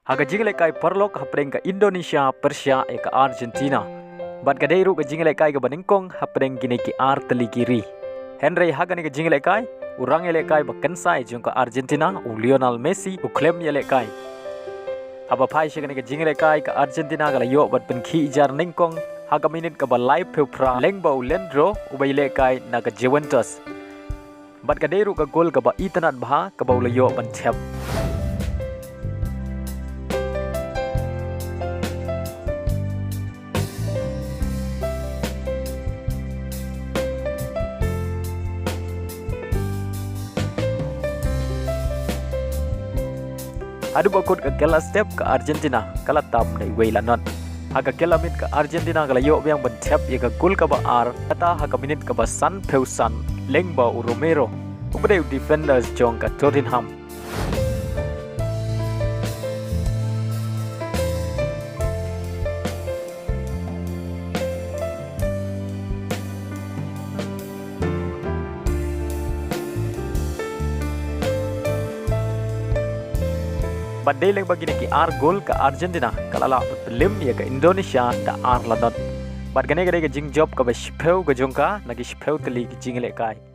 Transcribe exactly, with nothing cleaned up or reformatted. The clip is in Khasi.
Ha ka jinglehkai paralok hapdeng ka Indonesia pyrshah ïa ka Argentina. Bad ka dei ruh ka jinglehkai kaba nyngkong hapdeng kine ki ar tylli ki ri. Hynrei ha kane ka jinglehkai, u rangïalehkai ba kynsai jong ka Argentina, u Lionel Messi, u khlem ïalehkai. Haba phai sha kane ka jinglehkai, ka Argentina ka la ïoh ban pynkhih jar nyngkong ha ka minit kaba laiphew phra lyngba u Leandro uba ïalehkai na ka Juventus. Bad ka dei ruh ka gol kaba itynnad bha kaba u la ïoh ban thep. Haduh ba kut ka kylla step ka Argentina ka la tam da iwei la not. Ha ka kylla miet ka Argentina ka la ïoh biang ban thep ïa ka gol kaba ar, kata ha ka minit kaba sanphew san lyngba u Romero, uba dei u defender jong ka Tottenham. Bad dei lyngba kine ki ar gol ka Argentina ka la lah ban pynlip ïa ka Indonesia da ar la not. Bad kane ka dei ka jingjop kaba shiphew ka jong ka na ki shiphew tylli ki jingïalehkai.